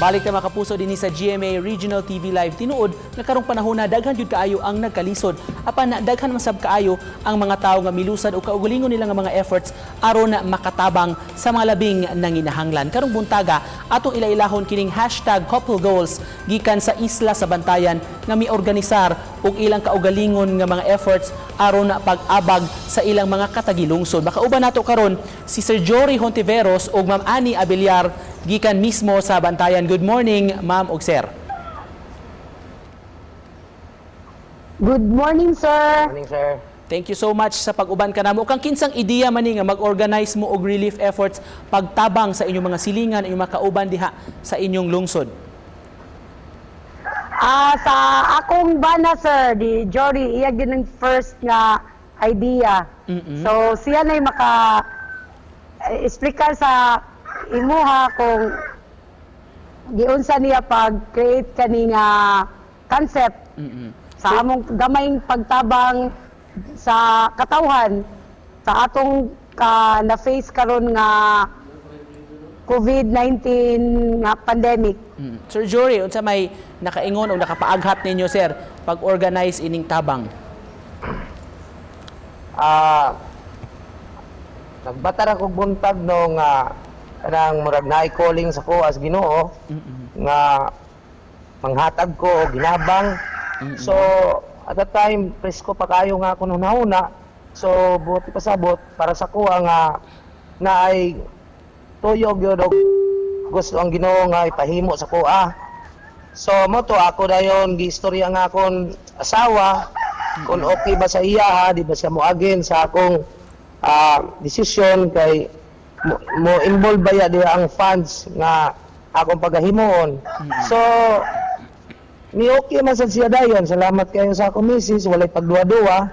Balik ta, mga kapuso, dinhi sa GMA Regional TV Live. Tinuod nga karong panahon na daghan jud kaayo ang nagkalisod. Apan na daghan man sab kaayo ang mga tawo nga milusad o kaugalingon nila nga mga efforts aron na makatabang sa mga labing nanginahanglan. Karong buntaga, atong ilailahon kining #CoupleGoals gikan sa isla sa Bantayan nga miorganisar og ilang kaugalingon nga mga efforts aron na pag-abag sa ilang mga katagilungsod. Makauban nato karon si Sir Jory Hontiveros ug Ma'am Annie Abeliar gikan mismo sa Bantayan. Good morning, ma'am ug sir. Good morning, sir. Morning, sir. Thank you so much sa pag-uban kanamo. Kang kinsang ideya man ni nga mag-organize mo og relief efforts pagtabang sa inyong mga silingan, inyong mga kauban diha sa inyong lungsod? Sa akong bana, sir, di Jory, iya gyud ang first nga idea. So, siya na'y maka explicar sa imuha kung giunsa niya pag-create kani nga concept sa among gamayng pagtabang sa katawhan sa atong ka na-face karon nga COVID-19 nga pandemic. Sir Jory, unsa may nakaingon o nakapaaghat ninyo, sir, pag-organize ining tabang? Nagbatar ako buntag no nga kanang murag naay calling sa ko as Ginoo nga manghatag ko og ginabang. So at that time presko pa kayo nga ako nahuna. So buot pasabot para sa kuha nga naay tuyo gyud og gusto ang Ginoo nga ipahimo sa kuha. So mo to ako dayon giistorya nga akon asawa kung okay ba sa iya ha, di ba siya mo again sa akong desisyon kay mo involve ba ya diha ang funds nga akong pagahimuon. So ni okay man sad siya dayon. Salamat kayo sa akong misis, walay pagduwa-duwa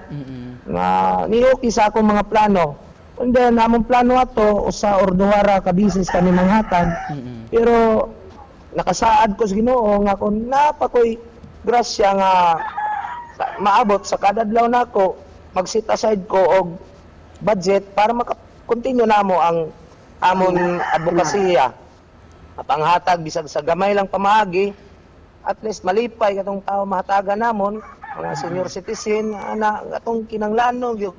nga ni okay sa akong mga plano. And then among plano ato usa or duha ra ka bisis kami manghatag. Pero nakasaad ko sa Ginoo nga kung napakoy grasya nga maabot sa kada adlaw nako, mag-set aside ko og budget para maka-continue namo ang amon advokasya. Panghatag bisag sa gamay lang pamaagi, at least malipay katong tao mahatagan namon, mga senior citizen ana atong kinanglanon gyud,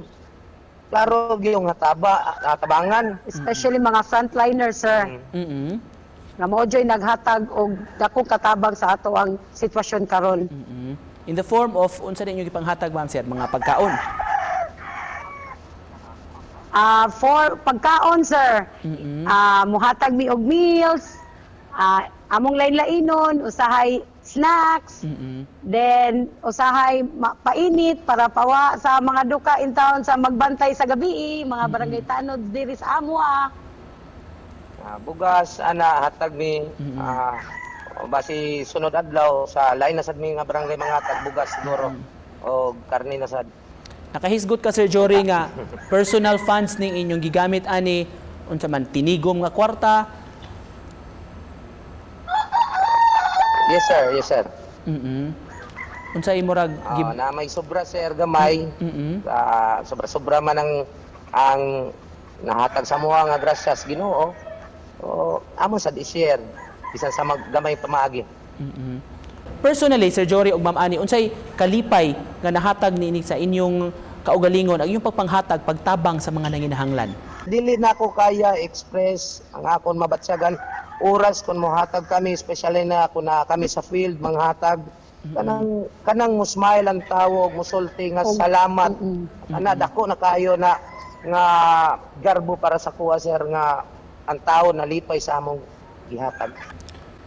klaro gyud nga taba tabangan. Especially mga frontliners, sir, nga mao joy naghatag og dakong katabang sa ato ang sitwasyon karon. In the form of unsa ninyo gipanghatag, ma'am, sir, mga pagkaon? For pagkaon, sir. Muhatag mi og meals, among lain-lainon, usahay snacks, then usahay painit para pawa sa mga duka in town sa magbantay sa gabi, mga barangay tanod diri sa amo ah. Bugas ana hatag mi, basi sunod adlaw sa lain na sad mi nga barangay mga bugas siguro o karne na sad. Nakahisgot ka, Sir Jory, nga personal funds ning inyong gigamit ani, unsa man tinigom nga kwarta? Yes, sir, yes, sir. Unsa imurag Na may sobra, sir, gamay. Sobra-sobra man ang nahatag sa muha nga grasyas Ginoo. So amo sad i-share bisan sa gamay pamaagi. Personally, Sir Jory ug Ma'am Ani, unsay kalipay nga nahatag niini sa inyong kaugalingon ang inyong pagpanghatag pagtabang sa mga nanginahanglan? Dili na ako kaya express ang akon mabatsyagan oras kung mohatag kami, especially na kung na kami sa field manghatag, kanang mo smile ang tawo ug musulti nga salamat ana, dako na kayo na nga garbo para sa kuha, sir, nga ang tao nalipay sa among gihatag.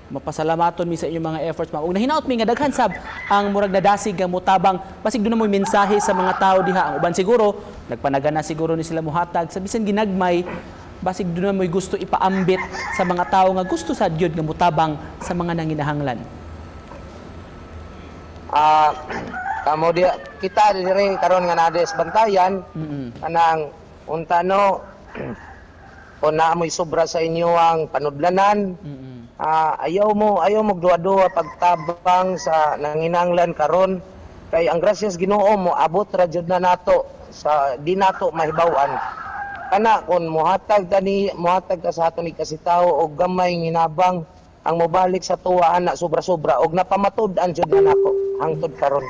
Mapasalamaton mi sa inyong mga efforts, ma'am. Ug nahinaot mi nga daghan sab ang murag nadasig nga motabang. Basig duna mo'y mensahe sa mga tao diha. Ang uban siguro nagpanagana siguro ni sila mohatag sa bisan ginagmay. Basig duna mo'y gusto ipaambit sa mga tao nga gusto sad gyud nga motabang sa mga nanginahanglan. Kamo di kita diri karon nga nades Bantayan, kanang unta no kung naa mo'y sobra sa inyo ang panudlanan, ayaw mo duwa-duwa pagtabang sa nanginanglan karon kay ang grasyas Ginoo mo abot ra jud na nato sa di nato mahibaw-an. Kana kon mohatag tani, mohatag ka sa ato ni kasitawo og gamay nginabang. Ang mobalik sa tuwa ana sobra-sobra og napamatud-an jud na nako hangtod karon.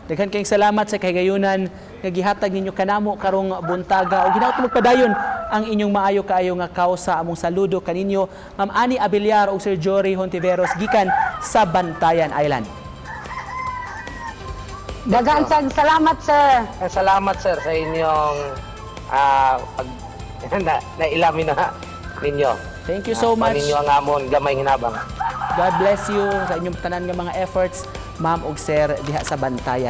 Daghan kayong salamat sa kahigayunan nga gihatag ninyo kanamo karong buntaga ug hinaot magpadayon ang inyong maayo kaayo nga kausa. Among saludo kaninyo, Ma'am Ani Abiliar ug Sir Jory Hontiveros, gikan sa Bantayan Island. Daghan sang salamat, sir. Salamat, sir, sa inyong pag na, nailamin na ninyo. Thank you so much. Ninyo ang amon gamay hinabang. God bless you sa inyong tanan nga mga efforts, ma'am ug sir, diha sa Bantayan.